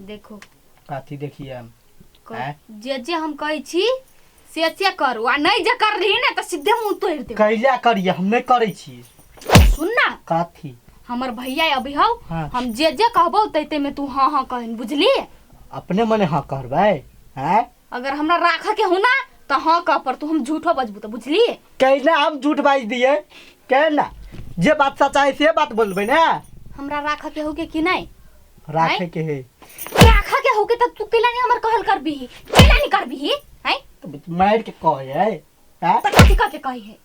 देखो। कथी देखिए हम? आँय? जे जे हम कहै छी से से करू, आ नहि जे करली ने तऽ सीधे मुंह तोड़ि देब। कैला करिए, हम नहि करै छी। सुन ना। कथी? हमर भैया अभी हौ। हाँ। हम जे जे कहबौ तै तै में तू हाँ हाँ कहन, बुझली? अपने मने हाँ करबै हैं? अगर हमरा राखऽ के हो ना तऽ हाँ कह पर तू, हम झूठो बजबू तऽ, बुझली? कैला हम झूठ बाजि दिए? केना? जे बात सच है से बात बोलबै ने। हमरा राखऽ के हो के कि नहीं? राखे के है। राखऽ के हो के तऽ तू कैला नहीं हमर कहल करबीही? कैला नहीं करबीही हैं? तो मार के कहे है हैं? तऽ कथी कह के कही है?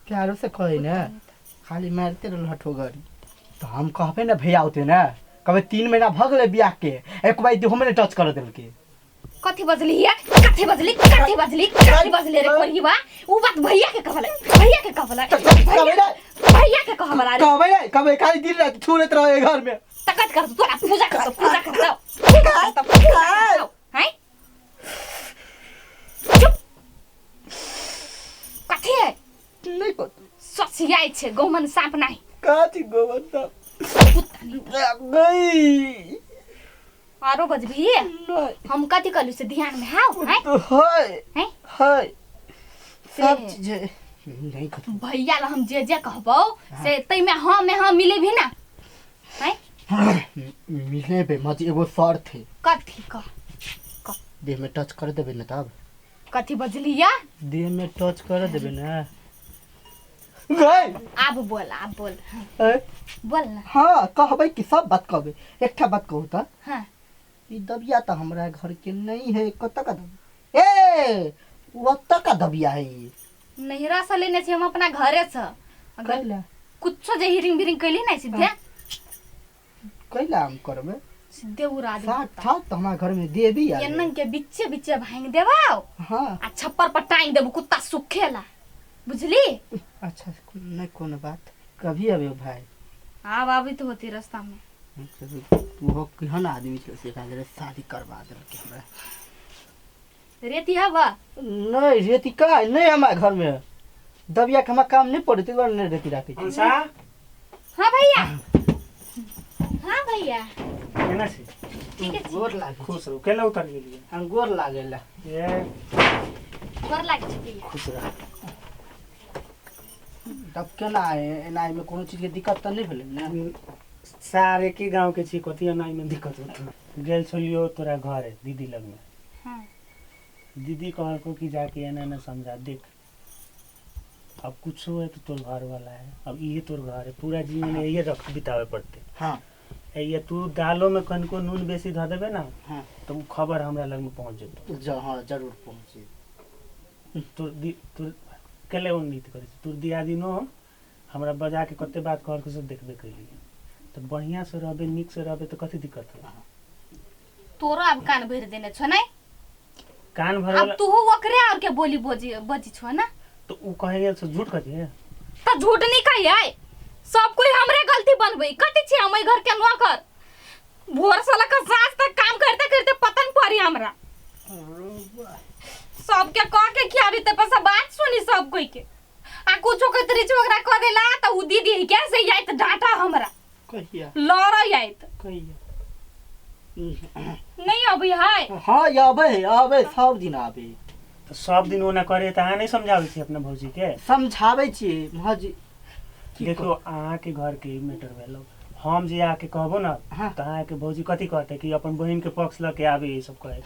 प्यारो से कहे ने, खाली मारते रहल हठो गरी। तऽ हम कहबै ने भैया होते ने, कहबै 3 महीना भऽ गेलै बियाह के, एक बार देहो में नहि टच कर देलकै। कथी बजली है? कथी बजली? कथी बजली? कथी बजली रे कोरिवा? उ बात भैया के कहबला, भैया के कहबला। कहबै ने। भैया के कहबला रे। कहबै ने, कहबै खाली दिन राति छुरैत रहै घर में। तकत कर तोरा, पूजा कर, पूजा कर, पूजा कर, पूजा कर हैं। चुप, कथी है? नहीं कथी। ससियाइ छै गहुमन साँप नाही। कथी गोबर साँप? कुत्ता नहीं। गई। आरो बजबी? नहीं। हम कथी कहलु से ध्यान में हाउ हैं? तो है। हैं? है। से सब चीज है। नहीं खत्म। भैया ला हम जे जे कहबौ से तै में हाँ में हाँ मिले भी ना हैं? मिले बे मज एगो शर्त है। कथी कह? देह में टच कर देबे ना तब। कथी बजली या? देह में टच कर देबे ना गई। आब बोल, आब बोल। ए? बोल ना। हाँ कहबै कि सब बात कहबै, एकटा बात कहू तऽ। हाँ। ई दबिया तऽ हमरा घर के नहीं है। कतऽ का दबिया? ए ओतऽ का दबिया है ई? नैहरा से लेने छी हम, अपना घरे से। अगर कैला? कुछो जे हिरिंग बिरिंग कैली ना सीधे। कैला हम करबै? सीधे उड़ा दे। साथ था तो हमारा घर में देवी आ एनन के बिच्चे बिच्चे भांग देबाओ। हाँ। आ छप्पर पर टांग देबो कुत्ता सुखेला, बुझली? अच्छा नहीं कोनो बात। कभी अबे भाई? आब आबी तो होती रास्ता में। तू हो केहन आदमी छल से एकरा जरे शादी करवा देलकै हमरा। रेती हवा? नहीं रेती का नहीं, हमारा घर में दबिया के हमरा काम नहीं पड़े, ताहि दुआरे नहीं रेती राखै छी। हंसा। हाँ भैया, हाँ भैया। केना छी? ठीक है। गोर लागे। खुश रहू। केला उतर गेलियै? हम गोर लागेला। ए। गोर लागे छी भैया। खुश रह। तब केना एना एहिमे कोनो चीजके दिक्कत तऽ नहि भेलै ने? सारे के गाँव के छी, कथी एना एहिमे दिक्कत होतौ? गेल छलियौ तोरा घरे दीदी लगमे। हाँ। दीदी कहलको कि जाके एना एना समझा देख, अब कुछो है तो तोर घर वाला है, अब इहे तोर घर है, पूरा जीवन यही रख बितावे पड़ते। हाँ। ये तू दालो में कनिको नून बेसी धऽ देबे ना। हाँ। तो उ खबर हमरा लग में पहुंच जेतौ। हाँ जरूर पहुंचे। तोर दी तोर केले उन्नीत करै छी? तोर दियादिनो हमरा बजा के कते बात कहलको से देखबे कैलियै। तऽ बढ़िया से रहबे, नीक से रहबे तऽ कथी दिक्कत है? तोरो आब कान भरि देने छौ नै? कान आब भरल। तू ओकरे और के बोली बोजी बजी छो ना। तो उ कहे से झूठ कहे? त झूठ नहीं कहिए, सब कोई हमरे गलती बनबै। कथी छी हम एहि घर के नौकर? भोर से लऽ कऽ साँझ तक काम करते करते पतन पड़ी हमरा। सबके कह के खियाबी ते पर सब बात सुनी सब कोई के, आ कुछो के तरीच ओकरा कह देला त उ दीदी के से आइत डांटा हमरा। कहिया? लड़ै आइत। कहिया? नहीं अबै है? हाँ आबै है, आबै सब दिन आबै। तऽ सब दिन ओना करे तऽ अहाँ नहीं समझाबै छी अपना भौजी के? समझाबै छियै भौजी। की देखियौ अहाँके घर के मैटर भेलो, हम जे आके कहबो ना। हाँ। तऽ अहाँके भौजी कथी कहतै कि अपन बहिन के पक्ष लऽ के आबे, ई सब कहे।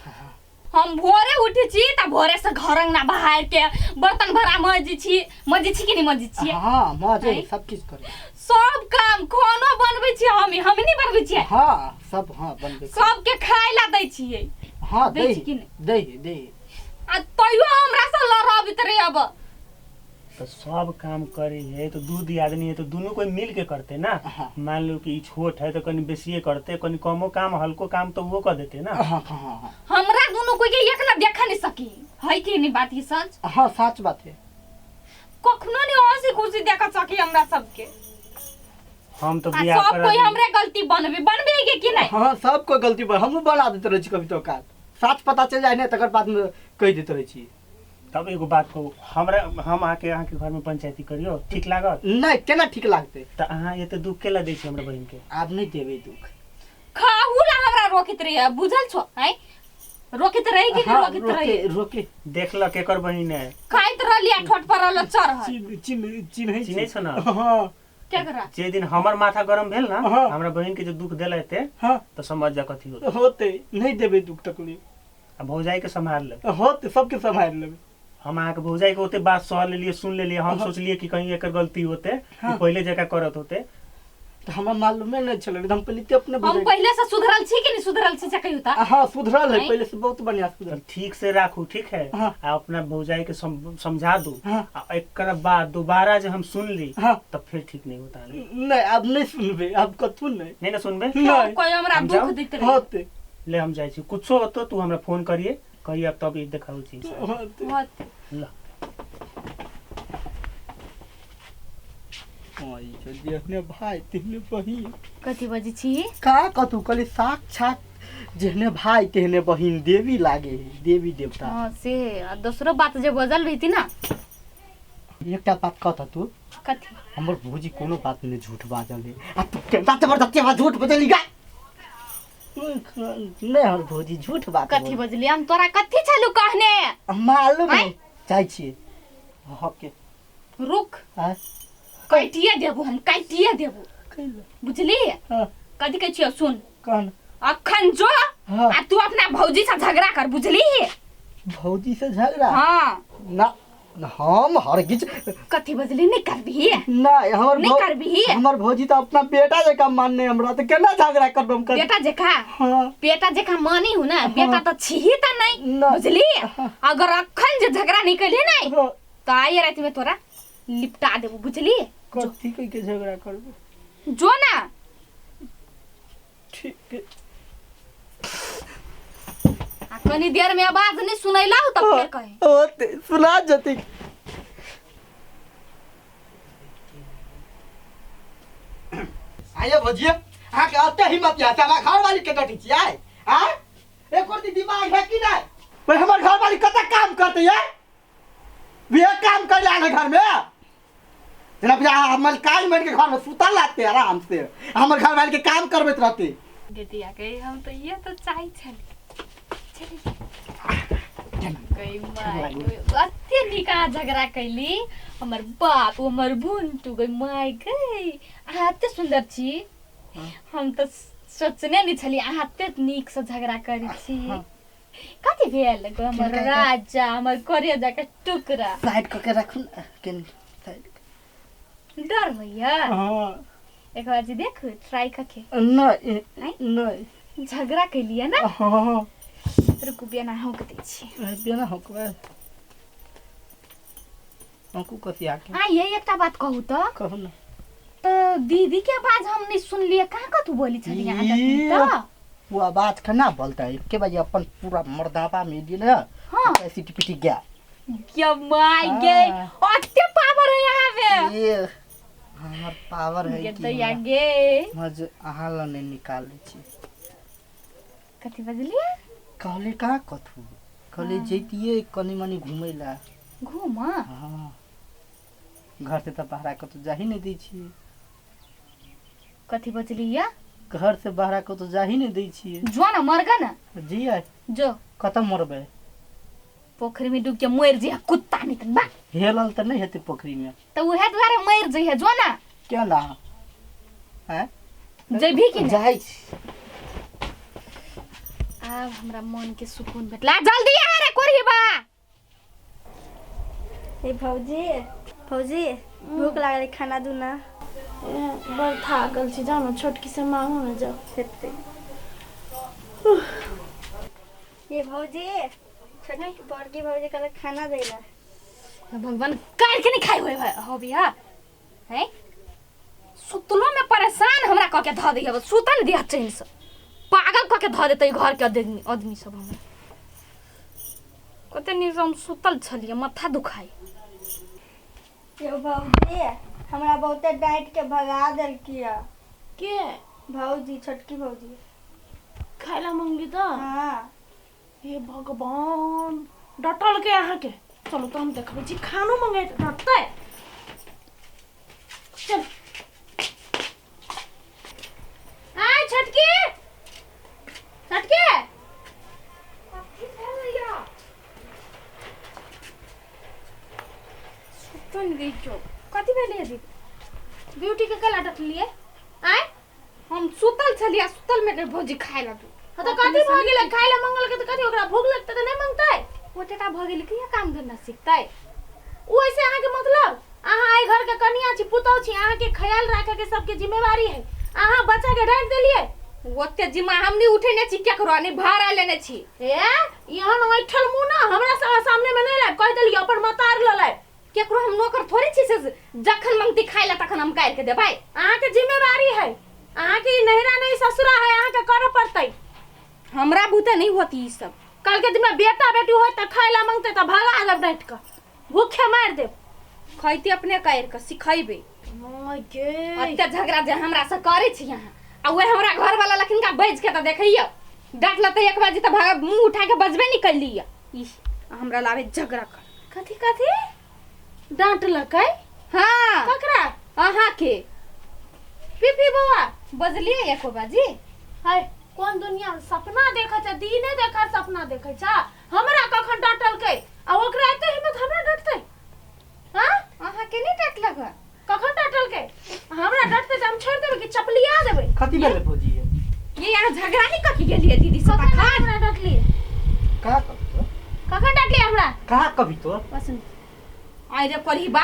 हम भोरे उठै छी त भोरे से घर अंगना बहार के बर्तन भरा मजै छी, मजै छी कि नहीं मजै छी? हाँ मजे। हैं? सब चीज करे। सब काम खानो बनबै छी हम, हम नहीं बनबै छियै? हाँ सब हाँ बनबै छी। सबके खाय ला दै छियै? हाँ। दै दै छी कि नहि? दै दै। आ तैयो हमरा से लड़बित रहे अब। तऽ सब काम करे है तो दू दियादनी है तो दुनू कोई मिल के करते ना। हाँ। मान लो कि ई छोट है तो कनी बेसिए करते, कनी कमो काम हल्को काम तो वो कर देते ना। हाँ हाँ हाँ। हमरा दुनू कोई के एक ना देखा नहीं सकी है कि नहीं? बात ई सच? हाँ सच बात है। कखनो नहीं हंसी खुशी देख सकी हमरा सबके। हम तो आ बियाह सब करा कोई देली। हमरे गलती बनबे बनबे के कि नहीं? हाँ सब कोई गलती पर हमहूँ बना देते रहै छी कभी तो काल, साच पता चलि जाइ ने तकर बाद में कहि देते रहै छी। तब एगो बात कहू, हमरा हम आके अहाँके घरमे पंचायती करियौ, ठीक लागत? नहि, केना ठीक लागतै? तऽ अहाँ एते दुख केला दै छी हमरा बहिनके? आब नहि देबै दुख। खाहू ला हमरा हमरा रोकित रही बुझल छो हैं रोकित रही कि नहीं हाँ, रोकित रही रोके रोके देख ल केकर बहिन है खाइत रहली आ ठोट पर रहल चढ़ल चिन्ह चिन्ह चिन्है छी। चिन्है छौ ना? हाँ क्या करा जे दिन हमर माथा गरम भेल ना हाँ। हमरा बहिन के जो दुख देला एते हाँ तो समझ जा कथी होते होते नहीं देबै दुख तकलीफ आ भौजाई के सम्हार ले होते सबके सम्हारि लेबै हम अहाँके भौजाई के ओते बात सह लेलिए सुन लेलिए हम हाँ। सोचलिए कि कहीं एकर गलती होते कि हाँ। पहिले जकाँ करत होते तऽ हमरा मालूमे नहि छलै हम पहिले तऽ अपने हम बुझै पहले से सुधरल छी कि नहीं सुधरल छी से कहियो ता हाँ सुधरल है नहीं? पहले से बहुत बढ़िया सुधरल तब ठीक से राखू ठीक है हाँ। आ अपना भौजाई के समझा दू हाँ। आ एकर बाद दोबारा जे हम सुन ली हाँ तब फिर ठीक नहीं होता नहीं नहीं आब नहीं सुनबै आब कथू नहीं नहीं ना सुनबे नहीं कोई हमरा हम दुख जाऊं? दैत रही होते ले हम जाइ छी कुछो होतो तू हमरा फोन करिए कहिए अब तब ई देखाउ चीज होते होते ल ओइ जेहने भाई तेहने बहिन कथी बजै छी का कथू कहली साक्षात जेहने भाई तेहने बहिन देवी लागे है देवी देवता हाँ से आ दोसरो बात जे बजल रही ना एकटा बात कहता तू कथी हमर भौजी कोनो बात नहीं झूठ बाजल है आ तू केना जबरदस्ती हमरा झूठ बजली गा नहीं हमर भौजी झूठ बात कथी बजली हम तोरा कथी छलू कहने मालूम है आँय? जाइ छियै हके रुक आँय? काटिए देबो हम काटिए देबो कैला बुझली हाँ कथी कहै छियौ सुन कहन अखन जो हाँ। आ तू अपना भौजी से झगड़ा कर बुझली भौजी से झगड़ा हाँ ना ना, हम हरगिज कथी बजली नहीं करबी नहीं हमर नहीं करबिही? हमर भौजी तो अपना बेटा जकाँ मानने हमरा तो केना झगड़ा करब हम कर बेटा जेखा हाँ बेटा जेखा मानी हूँ ना बेटा तो छिही त नहीं ना। बुझली अगर अखन जे झगड़ा नहीं कैली नहीं हाँ, तो आइए रात में तोरा लिपटा देबो बुझली कथी कह के झगड़ा करबे जो ना ठीक है आ कनी देर में आवाज नहीं सुनैला हो तब फेर कहे होते सुना जते आइए भौजी अहाँके एते हिम्मत यऽ से हमरा घरवाली के डटै छियै आँय एको रत्ती दिमाग है कि नहि भाई हमर घरवाली कते काम करतै यै वे काम कर आयल है घर में जेना बुझा हमर काज बन के घर में सुतल रहते आराम से हमर घरवाली के काम करबैत रहते दीदिया के हम तो ये तो चाहे छली चली गई माय अते नीक अहाँ झगड़ा कैली हमर बाप हमर भुंटू गई माय गई अहाँ एते सुंदर छी हम तऽ सोचने नहि छली अहाँ एते नीकसँ झगड़ा करै छी कथी भेल गो हमर किनका- राजा हमर करेजा के टुकड़ा साइड कऽ के राखू ने कनि साइड डर होइया हँ एक बार जे देखू ट्राई करके नहि आँय? नहि झगड़ा कैलियै ने हँ रुकू बेना हौक दै छी बेना हौकबै हौकू कथी आके आ ये एकटा बात कहू तऽ कहू ने तऽ दीदी के आवाज हम नहीं सुनलियै कहाँ कतू बोली छलियै अहाँ तखनी ई। तऽ वो आवाज केना बोलता है एके बाजी अपन पूरा मर्दाबा में दिए ना हाँ। ऐसी पिटी गया क्या माय गे हाँ। अते पावर है यहाँ पे ये हमर पावर है गे कि तो या हमरा- गे मज अहाँ लग नहीं निकालै छी कथी बजलियै कहले कहाँ कथू कहले जैतियै कनी मनी घूमै ला घूम हाँ घर से तऽ बाहरा कतौ जा ही नहीं दै छियै कथी बजलियै घर से बाहरा कतौ जा ही नहीं दै छियै जो ना मर गा ना जियै जो कतऽ मरबै पोखरी में डूब के मर जइहे कुत्ता नहीं तन बा हेलल तऽ नहि हेतै पोखरी में तो उहे दुआरे मर जइहे जो ना केना आँय जेबही कि नहीं जाइ छी आब हमरा मन के सुकून भेटला जल्दी आ रे कोरही बा ए भौजी भौजी भूख लागल है, खाना दू ना ए, बड़ थाकल छी जाउ ने छोटकी से मांगू ने जाउ हेतै ये भौजी छोटकी बड़की भौजी कहलक खाना दै ला भगवान काल्हि के नहीं खाइ होय होबी हा हैं सुतलो में परेशान हमरा कऽ के धऽ दैया सुतन दिया चैन से पागल कऽ के धऽ देतै घर के आदमी आदमी सब हमरा कते नीक से हम सुतल छलियै माथा दुखाइ यो भौजी हमरा बहुते डांट के भगा देलकी है के भौजी छोटकी भौजी खाय ला मंगली तऽ हाँ हे भगवान डटल के अहाँके चलू तऽ हम देखबै छी खानो मंगाइ तऽ डटतै चल आय छोटकी बहिन गई चो कथी भेलै दीदी? ब्यूटी के कला डटलिए आय? हम सुतल छलियै, सुतल में भौजी खाय ला तू। हाँ तो कथी भऽ गेलै? खाय ला मंगल के तो कथी ओकरा भूख लगतै तऽ नहि मंगतै? ओतेटा भऽ गेलै कहिया काम धंधा सिखतै? ओ ऐसे अहाँके मतलब अहाँ एहि घर के कनिया छी, पुतहु छी, अहाँके ख्याल राखे के सबके जिम्मेवारी है, अहाँ बच्चा के डांटि देलिए? ओते जिम्मा हम नहीं उठेने छी केकरो, नहीं भाड़ा लेने छी। ए एहन ऐठल मुँह ना हमरा सामने में नहीं लाब, कह देलिए अपन मतार ल लाब। केकरो हम नौकर थोड़े छी से जखन मंगती खाय ला तखन हम काटि के देबै। अहाँके जिम्मेवारी है, अहाँके ई नहिरा नहीं ससुरा है, अहाँके करऽ पड़तै। हमरा बूते नहीं होती ई सब। कल के दिन में बेटा बेटी होय तऽ खाय ला मंगते तऽ भगा देब डांटि कऽ, भूखे मारि देब। खैती अपने काटि कऽ सिखैबै। गे अते झगड़ा जे हमरा से करै छी अहाँ, आ वह हमरा घर वाला लखिन का बज के तऽ देखैया डांटल तऽ एक बाजी तऽ भाग मुंह उठा के बजबे नहीं कैली। ई हमरा लावे झगड़ा कर। कथी कथी डांटलकै? हाँ। ककरा? अहाँ के। पीपी बौआ बजलिए एको बाजी? हाय कोन दुनिया में सपना देखै छै, दिने देखा सपना देखै छै। हमरा कखन डांटलकै आ ओकरा एते हिम्मत हमरा डांटतै? हाँ अहाँ के नहीं डांटलक? कखन डांटलकै? हमरा डांटतै तऽ हम छोड़ि देबै कि चपलिया देबै? कथी भेलै भौजी? ये यहाँ झगड़ा नहीं कथी गेलिए दीदी से? कखन हमरा डांटलिए? कहाँ कभी तो? कखन डांटलिए हमरा? कहाँ कभी तो? बस आइ रे करही बा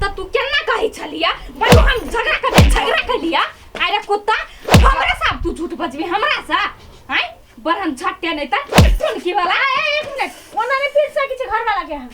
त तू केना कहै छलिया बड़ी हम झगड़ा कर झगड़ा कैलिया? आइ रे कुत्ता हमरा साथ तू झूठ बजबी हमरा सा? आइ बरहन झट्टे नहीं त टुनकी वाला। एक मिनट, ओना नहीं पीट सकै छै घरवाला के अहाँ।